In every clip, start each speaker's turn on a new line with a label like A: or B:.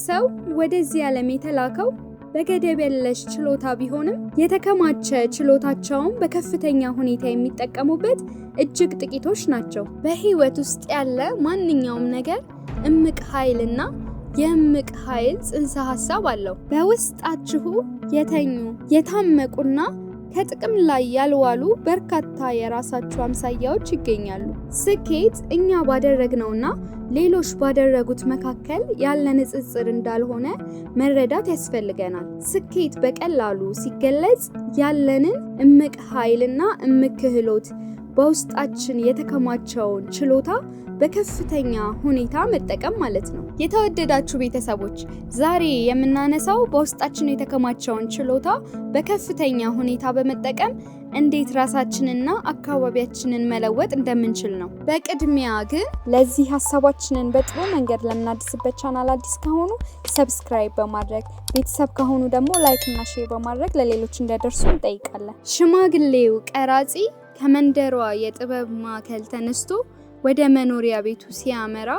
A: ሰው ወደዚህ ዓለም የተላከው በገደብ የለሽ ችሎታ ቢሆንም፣ የተከማቸ ችሎታቸውን በከፍተኛ ሁኔታ የሚጠቀሙበት እጅግ ጥቂቶች ናቸው። በህይወት ውስጥ ያለ ማንኛውም ነገር እምቅ ኃይልና የእምቅ ኃይል ጽንሰ ሐሳብ አለው። በውስጣችሁ የተኙ፣ የታመቁና ከጥቅም ላይ ያልዋሉ በርካታ የራሳችሁ አምሳያዎች ይገኛሉ። ስኬት እኛ ባደረግነውና ሌሎች ባደረጉት መካከል ያለ ንጽጽር እንዳልሆነ መረዳት ያስፈልገናል። ስኬት በቀላሉ ሲገለጽ ያለንን እምቅ ኃይልና እምቅ ክህሎት፣ በውስጣችን የተከማቸውን ችሎታ በከፍተኛ ሁኔታ መጠቀም ማለት ነው። የተወደዳችሁ ቤተሰቦች፣ ዛሬ የምናነሳው በውስጣችን የተከማቸውን ችሎታ በከፍተኛ ሁኔታ በመጠቀም እንዴት ራሳችንና አካባቢያችንን መለወጥ እንደምንችል ነው። በቅድሚያ ግን ለዚህ ሀሳባችንን በጥሩ መንገድ ለምናድስበት ቻናል አዲስ ከሆኑ subscribe በማድረግ፣ ቤተሰብ ከሆኑ ደግሞ like እና share በማድረግ ለሌሎች እንዲያደርሱ እንጠይቃለን። ሽማግሌው ቀራጺ ከመንደሯ የጥበብ ማዕከል ተነስቶ ወደ መኖሪያ ቤቱ ሲያመራ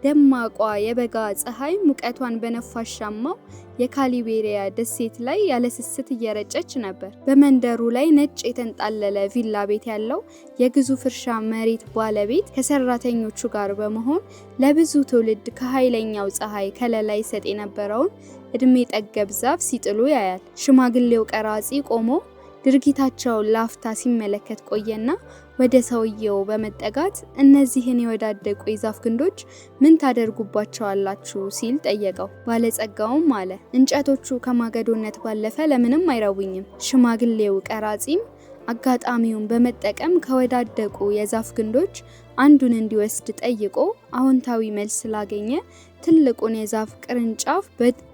A: ደማቋ የበጋ ፀሐይ ሙቀቷን በነፋሻማው የካሊቤሪያ ደሴት ላይ ያለስስት እየረጨች ነበር። በመንደሩ ላይ ነጭ የተንጣለለ ቪላ ቤት ያለው የግዙፍ እርሻ መሬት ባለቤት ከሰራተኞቹ ጋር በመሆን ለብዙ ትውልድ ከኃይለኛው ፀሐይ ከለላ ይሰጥ የነበረውን እድሜ ጠገብ ዛፍ ሲጥሉ ያያል። ሽማግሌው ቀራጺ ቆሞ ድርጊታቸውን ላፍታ ሲመለከት ቆየና ወደ ሰውየው በመጠጋት "እነዚህን የወዳደቁ የዛፍ ግንዶች ምን ታደርጉባቸዋላችሁ?" ሲል ጠየቀው። ባለጸጋውም አለ፣ "እንጨቶቹ ከማገዶነት ባለፈ ለምንም አይረቡኝም።" ሽማግሌው ቀራጺም አጋጣሚውን በመጠቀም ከወዳደቁ የዛፍ ግንዶች አንዱን እንዲወስድ ጠይቆ አዎንታዊ መልስ ስላገኘ ትልቁን የዛፍ ቅርንጫፍ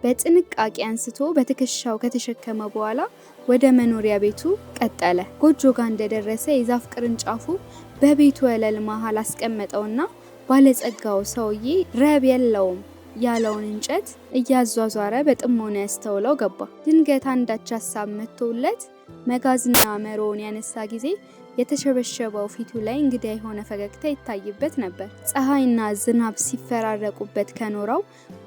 A: በጥንቃቄ አንስቶ በትከሻው ከተሸከመ በኋላ ወደ መኖሪያ ቤቱ ቀጠለ። ጎጆ ጋር እንደደረሰ የዛፍ ቅርንጫፉ በቤቱ ወለል መሃል አስቀመጠውና ባለጸጋው ሰውዬ ረብ የለውም ያለውን እንጨት እያዟዟረ በጥሞና ያስተውለው ገባ። ድንገት አንዳች ሀሳብ መጥቶለት መጋዝና መሮውን ያነሳ ጊዜ የተሸበሸበው ፊቱ ላይ እንግዳ የሆነ ፈገግታ ይታይበት ነበር። ፀሐይና ዝናብ ሲፈራረቁበት ከኖረው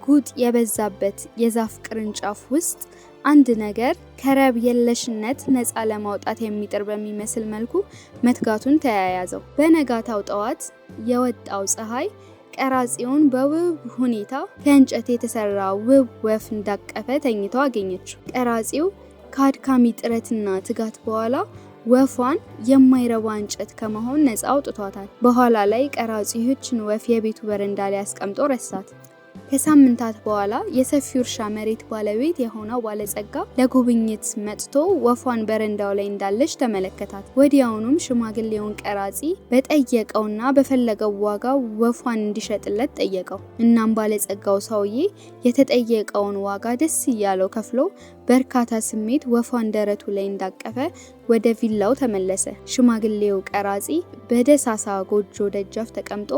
A: ጉጥ የበዛበት የዛፍ ቅርንጫፍ ውስጥ አንድ ነገር ከረብ የለሽነት ነፃ ለማውጣት የሚጥር በሚመስል መልኩ መትጋቱን ተያያዘው። በነጋታው ጠዋት የወጣው ፀሐይ ቀራጺውን በውብ ሁኔታ ከእንጨት የተሰራ ውብ ወፍ እንዳቀፈ ተኝቶ አገኘችው። ቀራጺው ከአድካሚ ጥረትና ትጋት በኋላ ወፏን የማይረባ እንጨት ከመሆን ነፃ አውጥቷታል። በኋላ ላይ ቀራጺው ይህችን ወፍ የቤቱ በረንዳ ላይ አስቀምጦ ረሳት። ከሳምንታት በኋላ የሰፊው እርሻ መሬት ባለቤት የሆነው ባለጸጋ ለጉብኝት መጥቶ ወፏን በረንዳው ላይ እንዳለች ተመለከታት። ወዲያውኑም ሽማግሌውን ቀራጺ በጠየቀውና በፈለገው ዋጋ ወፏን እንዲሸጥለት ጠየቀው። እናም ባለጸጋው ሰውዬ የተጠየቀውን ዋጋ ደስ እያለው ከፍሎ በእርካታ ስሜት ወፏን ደረቱ ላይ እንዳቀፈ ወደ ቪላው ተመለሰ። ሽማግሌው ቀራጺ በደሳሳ ጎጆ ደጃፍ ተቀምጦ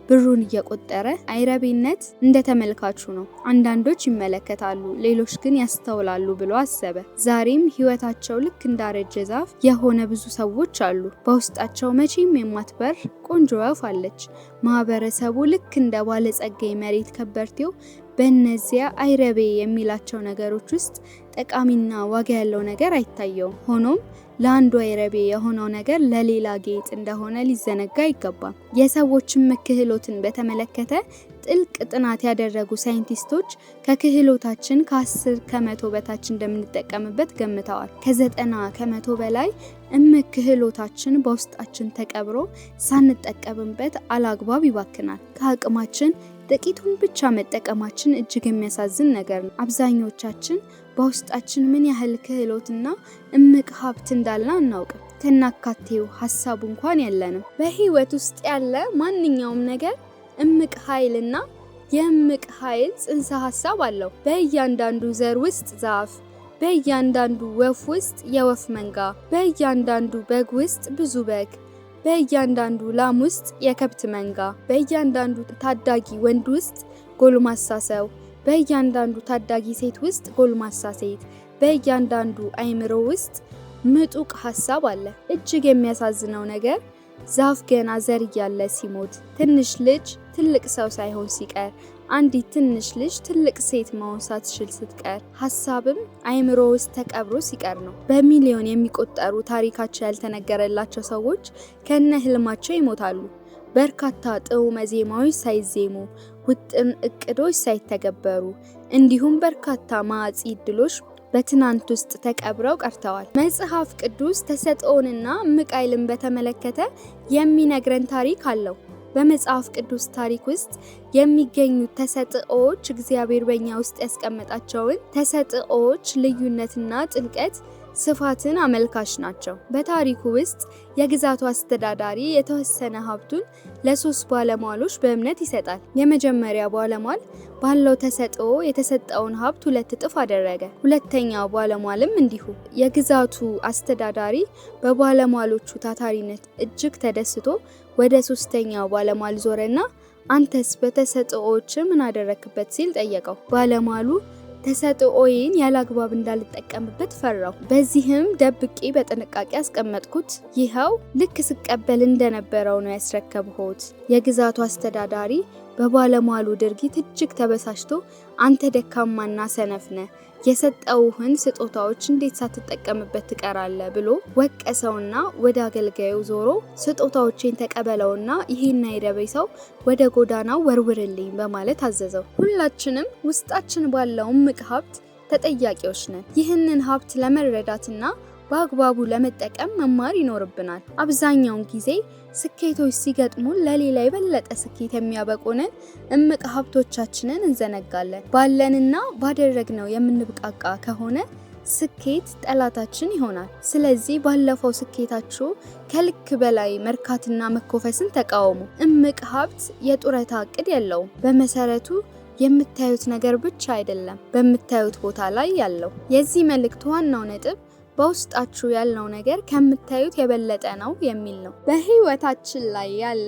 A: ብሩን እየቆጠረ አይረቤነት እንደ ተመልካቹ ነው። አንዳንዶች ይመለከታሉ፣ ሌሎች ግን ያስተውላሉ ብሎ አሰበ። ዛሬም ሕይወታቸው ልክ እንዳረጀ ዛፍ የሆነ ብዙ ሰዎች አሉ። በውስጣቸው መቼም የማትበር ቆንጆ ወፍ አለች። ማህበረሰቡ ልክ እንደ ባለጸጋ የመሬት ከበርቴው በእነዚያ አይረቤ የሚላቸው ነገሮች ውስጥ ጠቃሚና ዋጋ ያለው ነገር አይታየውም። ሆኖም ለአንዱ አይረቤ የሆነው ነገር ለሌላ ጌጥ እንደሆነ ሊዘነጋ አይገባም። የሰዎችን ክህሎትን በተመለከተ ጥልቅ ጥናት ያደረጉ ሳይንቲስቶች ከክህሎታችን ከ10% በታች እንደምንጠቀምበት ገምተዋል። ከ90% በላይ እምቅ ክህሎታችን በውስጣችን ተቀብሮ ሳንጠቀምበት አላግባብ ይባክናል። ከአቅማችን ጥቂቱን ብቻ መጠቀማችን እጅግ የሚያሳዝን ነገር ነው። አብዛኞቻችን በውስጣችን ምን ያህል ክህሎትና እምቅ ሀብት እንዳለ አናውቅም። ከናካቴው ሀሳቡ እንኳን የለንም። በህይወት ውስጥ ያለ ማንኛውም ነገር እምቅ ኃይልና የእምቅ ኃይል ጽንሰ ሀሳብ አለው። በእያንዳንዱ ዘር ውስጥ ዛፍ፣ በእያንዳንዱ ወፍ ውስጥ የወፍ መንጋ፣ በእያንዳንዱ በግ ውስጥ ብዙ በግ፣ በእያንዳንዱ ላም ውስጥ የከብት መንጋ፣ በእያንዳንዱ ታዳጊ ወንድ ውስጥ ጎልማሳ ሰው፣ በእያንዳንዱ ታዳጊ ሴት ውስጥ ጎልማሳ ሴት፣ በእያንዳንዱ አይምሮ ውስጥ ምጡቅ ሀሳብ አለ። እጅግ የሚያሳዝነው ነገር ዛፍ ገና ዘር እያለ ሲሞት፣ ትንሽ ልጅ ትልቅ ሰው ሳይሆን ሲቀር፣ አንዲት ትንሽ ልጅ ትልቅ ሴት መሆን ሳትችል ስትቀር፣ ሀሳብም አይምሮ ውስጥ ተቀብሮ ሲቀር ነው። በሚሊዮን የሚቆጠሩ ታሪካቸው ያልተነገረላቸው ሰዎች ከነ ህልማቸው ይሞታሉ። በርካታ ጥዑመ ዜማዎች ሳይዜሙ፣ ውጥን እቅዶች ሳይተገበሩ፣ እንዲሁም በርካታ ማዕጺ እድሎች በትናንት ውስጥ ተቀብረው ቀርተዋል። መጽሐፍ ቅዱስ ተሰጥኦንና እምቅ ኃይልን በተመለከተ የሚነግረን ታሪክ አለው። በመጽሐፍ ቅዱስ ታሪክ ውስጥ የሚገኙት ተሰጥኦዎች እግዚአብሔር በእኛ ውስጥ ያስቀመጣቸውን ተሰጥኦዎች ልዩነትና ጥልቀት ስፋትን አመልካች ናቸው። በታሪኩ ውስጥ የግዛቱ አስተዳዳሪ የተወሰነ ሀብቱን ለሶስት ባለሟሎች በእምነት ይሰጣል። የመጀመሪያ ባለሟል ባለው ተሰጥኦ የተሰጠውን ሀብት 2 እጥፍ አደረገ። ሁለተኛው ባለሟልም እንዲሁ። የግዛቱ አስተዳዳሪ በባለሟሎቹ ታታሪነት እጅግ ተደስቶ ወደ ሶስተኛው ባለሟል ዞረና አንተስ በተሰጥኦዎች ምን አደረክበት ሲል ጠየቀው። ባለሟሉ ተሰጥኦዬን ያላግባብ እንዳልጠቀምበት ፈራሁ። በዚህም ደብቄ በጥንቃቄ አስቀመጥኩት። ይኸው ልክ ስቀበል እንደነበረው ነው ያስረከብሁት። የግዛቱ አስተዳዳሪ በባለሟሉ ድርጊት እጅግ ተበሳጭቶ አንተ ደካማና ሰነፍ ነህ፣ የሰጠውህን ስጦታዎች እንዴት ሳትጠቀምበት ትቀራለህ ብሎ ወቀሰውና ወደ አገልጋዩ ዞሮ ስጦታዎቼን ተቀበለውና ይሄን አይረበኝ ሰው ወደ ጎዳናው ወርውርልኝ በማለት አዘዘው። ሁላችንም ውስጣችን ባለው እምቅ ሀብት ተጠያቂዎች ነን። ይህንን ሀብት ለመረዳትና በአግባቡ ለመጠቀም መማር ይኖርብናል። አብዛኛውን ጊዜ ስኬቶች ሲገጥሙን ለሌላ የበለጠ ስኬት የሚያበቁንን እምቅ ሀብቶቻችንን እንዘነጋለን። ባለንና ባደረግነው የምንብቃቃ ከሆነ ስኬት ጠላታችን ይሆናል። ስለዚህ ባለፈው ስኬታችሁ ከልክ በላይ መርካትና መኮፈስን ተቃወሙ። እምቅ ሀብት የጡረታ እቅድ የለውም። በመሰረቱ የምታዩት ነገር ብቻ አይደለም በምታዩት ቦታ ላይ ያለው። የዚህ መልእክት ዋናው ነጥብ በውስጣችሁ ያለው ነገር ከምታዩት የበለጠ ነው የሚል ነው። በህይወታችን ላይ ያለ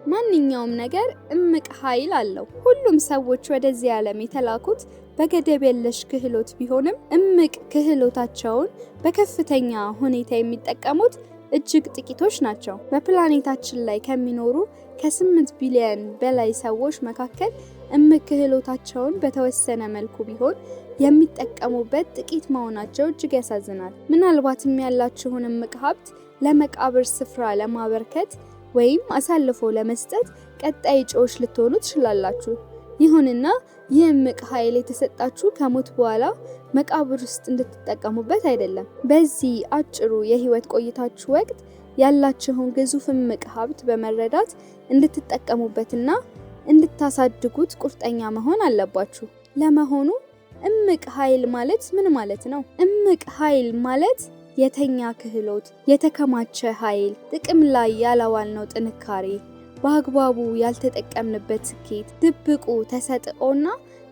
A: ማንኛውም ነገር እምቅ ኃይል አለው። ሁሉም ሰዎች ወደዚህ ዓለም የተላኩት በገደብ የለሽ ክህሎት ቢሆንም እምቅ ክህሎታቸውን በከፍተኛ ሁኔታ የሚጠቀሙት እጅግ ጥቂቶች ናቸው። በፕላኔታችን ላይ ከሚኖሩ ከ8 ቢሊዮን በላይ ሰዎች መካከል እምቅ ክህሎታቸውን በተወሰነ መልኩ ቢሆን የሚጠቀሙበት ጥቂት መሆናቸው እጅግ ያሳዝናል። ምናልባትም ያላችሁን እምቅ ሀብት ለመቃብር ስፍራ ለማበርከት ወይም አሳልፎ ለመስጠት ቀጣይ እጩዎች ልትሆኑ ትችላላችሁ። ይሁንና ይህ እምቅ ኃይል የተሰጣችሁ ከሞት በኋላ መቃብር ውስጥ እንድትጠቀሙበት አይደለም። በዚህ አጭሩ የህይወት ቆይታችሁ ወቅት ያላችሁን ግዙፍ እምቅ ሀብት በመረዳት እንድትጠቀሙበትና እንድታሳድጉት ቁርጠኛ መሆን አለባችሁ። ለመሆኑ እምቅ ኃይል ማለት ምን ማለት ነው? እምቅ ኃይል ማለት የተኛ ክህሎት፣ የተከማቸ ኃይል፣ ጥቅም ላይ ያላዋልነው ጥንካሬ፣ በአግባቡ ያልተጠቀምንበት ስኬት፣ ድብቁ ተሰጥኦና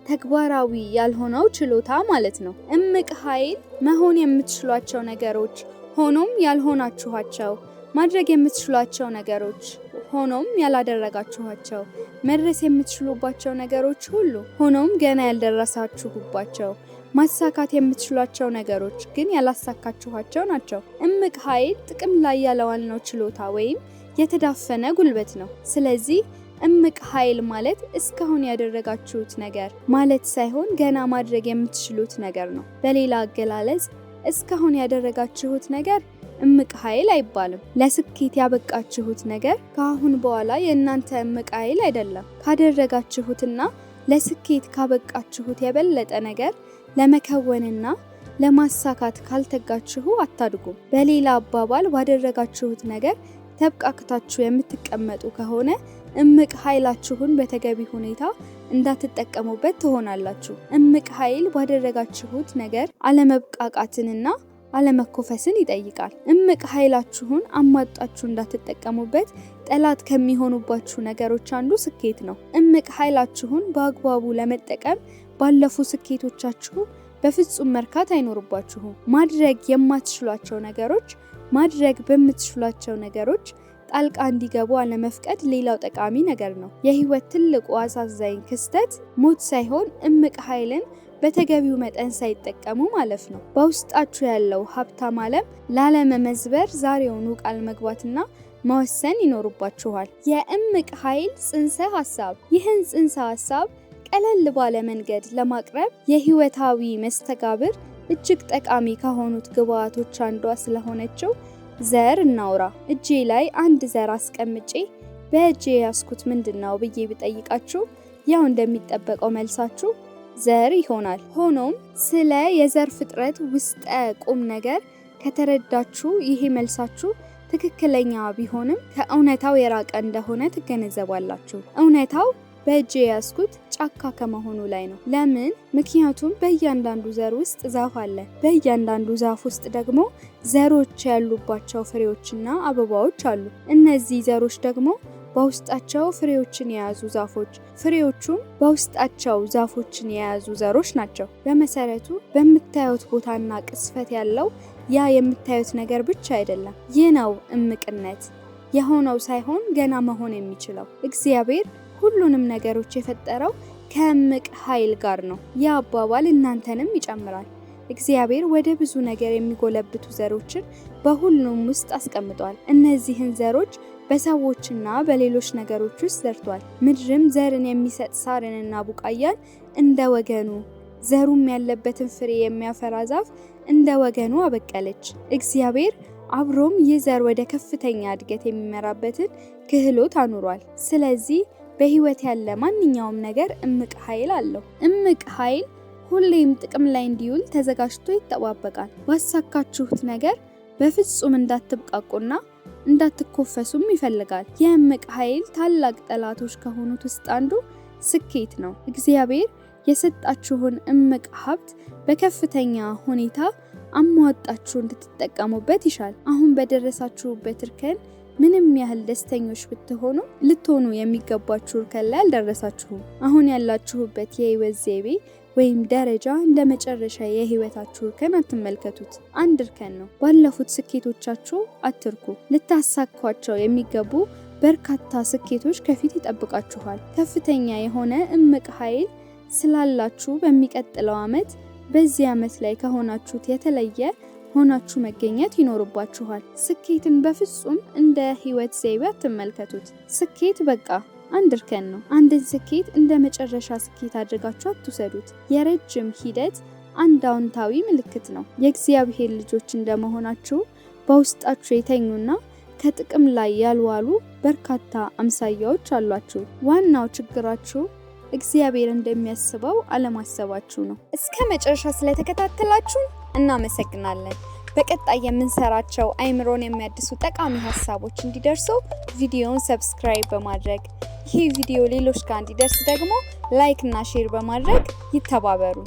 A: ተግባራዊ ያልሆነው ችሎታ ማለት ነው። እምቅ ኃይል መሆን የምትችሏቸው ነገሮች ሆኖም ያልሆናችኋቸው፣ ማድረግ የምትችሏቸው ነገሮች ሆኖም ያላደረጋችኋቸው፣ መድረስ የምትችሉባቸው ነገሮች ሁሉ ሆኖም ገና ያልደረሳችሁባቸው፣ ማሳካት የምትችሏቸው ነገሮች ግን ያላሳካችኋቸው ናቸው። እምቅ ኃይል ጥቅም ላይ ያላዋልነው ችሎታ ወይም የተዳፈነ ጉልበት ነው። ስለዚህ እምቅ ኃይል ማለት እስካሁን ያደረጋችሁት ነገር ማለት ሳይሆን ገና ማድረግ የምትችሉት ነገር ነው። በሌላ አገላለጽ እስካሁን ያደረጋችሁት ነገር እምቅ ኃይል አይባልም። ለስኬት ያበቃችሁት ነገር ከአሁን በኋላ የእናንተ እምቅ ኃይል አይደለም። ካደረጋችሁትና ለስኬት ካበቃችሁት የበለጠ ነገር ለመከወንና ለማሳካት ካልተጋችሁ አታድጉም። በሌላ አባባል ባደረጋችሁት ነገር ተብቃቅታችሁ የምትቀመጡ ከሆነ እምቅ ኃይላችሁን በተገቢ ሁኔታ እንዳትጠቀሙበት ትሆናላችሁ። እምቅ ኃይል ባደረጋችሁት ነገር አለመብቃቃትንና አለመኮፈስን ይጠይቃል። እምቅ ኃይላችሁን አሟጣችሁ እንዳትጠቀሙበት ጠላት ከሚሆኑባችሁ ነገሮች አንዱ ስኬት ነው። እምቅ ኃይላችሁን በአግባቡ ለመጠቀም ባለፉ ስኬቶቻችሁ በፍጹም መርካት አይኖርባችሁም። ማድረግ የማትችሏቸው ነገሮች ማድረግ በምትችሏቸው ነገሮች ጣልቃ እንዲገቡ አለመፍቀድ ሌላው ጠቃሚ ነገር ነው። የህይወት ትልቁ አሳዛኝ ክስተት ሞት ሳይሆን እምቅ ኃይልን በተገቢው መጠን ሳይጠቀሙ ማለፍ ነው። በውስጣችሁ ያለው ሀብታም ዓለም ላለመመዝበር ዛሬውኑ ቃል መግባትና መወሰን ይኖርባችኋል። የእምቅ ኃይል ጽንሰ ሀሳብ። ይህን ጽንሰ ሀሳብ ቀለል ባለ መንገድ ለማቅረብ የህይወታዊ መስተጋብር እጅግ ጠቃሚ ከሆኑት ግብአቶች አንዷ ስለሆነችው ዘር እናውራ። እጄ ላይ አንድ ዘር አስቀምጬ በእጄ ያስኩት ምንድነው ብዬ ብጠይቃችሁ ያው እንደሚጠበቀው መልሳችሁ ዘር ይሆናል። ሆኖም ስለ የዘር ፍጥረት ውስጠ ቁም ነገር ከተረዳችሁ ይሄ መልሳችሁ ትክክለኛ ቢሆንም ከእውነታው የራቀ እንደሆነ ትገነዘባላችሁ። እውነታው በእጄ ያስኩት ጫካ ከመሆኑ ላይ ነው። ለምን? ምክንያቱም በእያንዳንዱ ዘር ውስጥ ዛፍ አለ። በእያንዳንዱ ዛፍ ውስጥ ደግሞ ዘሮች ያሉባቸው ፍሬዎችና አበባዎች አሉ። እነዚህ ዘሮች ደግሞ በውስጣቸው ፍሬዎችን የያዙ ዛፎች፣ ፍሬዎቹም በውስጣቸው ዛፎችን የያዙ ዘሮች ናቸው። በመሰረቱ በምታዩት ቦታና ቅስፈት ያለው ያ የምታዩት ነገር ብቻ አይደለም። ይህ ነው እምቅነት የሆነው ሳይሆን ገና መሆን የሚችለው። እግዚአብሔር ሁሉንም ነገሮች የፈጠረው ከእምቅ ኃይል ጋር ነው። ያ አባባል እናንተንም ይጨምራል። እግዚአብሔር ወደ ብዙ ነገር የሚጎለብቱ ዘሮችን በሁሉም ውስጥ አስቀምጧል። እነዚህን ዘሮች በሰዎችና በሌሎች ነገሮች ውስጥ ዘርቷል። ምድርም ዘርን የሚሰጥ ሳርንና ቡቃያን እንደ ወገኑ፣ ዘሩም ያለበትን ፍሬ የሚያፈራ ዛፍ እንደ ወገኑ አበቀለች። እግዚአብሔር አብሮም ይህ ዘር ወደ ከፍተኛ እድገት የሚመራበትን ክህሎት አኑሯል። ስለዚህ በህይወት ያለ ማንኛውም ነገር እምቅ ኃይል አለው። እምቅ ኃይል ሁሌም ጥቅም ላይ እንዲውል ተዘጋጅቶ ይጠባበቃል። ባሳካችሁት ነገር በፍጹም እንዳትብቃቁና እንዳትኮፈሱም ይፈልጋል። የእምቅ ኃይል ታላቅ ጠላቶች ከሆኑት ውስጥ አንዱ ስኬት ነው። እግዚአብሔር የሰጣችሁን እምቅ ሀብት በከፍተኛ ሁኔታ አሟጣችሁ እንድትጠቀሙበት ይሻል። አሁን በደረሳችሁበት እርከን ምንም ያህል ደስተኞች ብትሆኑ ልትሆኑ የሚገባችሁ እርከን ላይ አልደረሳችሁም። አሁን ያላችሁበት የህይወት ዘይቤ ወይም ደረጃ እንደ መጨረሻ የህይወታችሁ እርከን አትመልከቱት። አንድ እርከን ነው። ባለፉት ስኬቶቻችሁ አትርኩ። ልታሳኳቸው የሚገቡ በርካታ ስኬቶች ከፊት ይጠብቃችኋል። ከፍተኛ የሆነ እምቅ ኃይል ስላላችሁ በሚቀጥለው ዓመት በዚህ ዓመት ላይ ከሆናችሁት የተለየ ሆናችሁ መገኘት ይኖርባችኋል። ስኬትን በፍጹም እንደ ህይወት ዘይቤ አትመልከቱት። ስኬት በቃ አንድ እርከን ነው። አንድን ስኬት እንደ መጨረሻ ስኬት አድርጋችሁ አትውሰዱት። የረጅም ሂደት አንድ አዎንታዊ ምልክት ነው። የእግዚአብሔር ልጆች እንደመሆናችሁ በውስጣችሁ የተኙና ከጥቅም ላይ ያልዋሉ በርካታ አምሳያዎች አሏችሁ። ዋናው ችግራችሁ እግዚአብሔር እንደሚያስበው አለማሰባችሁ ነው። እስከ መጨረሻ ስለተከታተላችሁን እናመሰግናለን። በቀጣይ የምንሰራቸው አይምሮን የሚያድሱ ጠቃሚ ሀሳቦች እንዲደርሱ ቪዲዮውን subscribe በማድረግ፣ ይህ ቪዲዮ ሌሎች ጋር እንዲደርስ ደግሞ like እና share በማድረግ ይተባበሩ።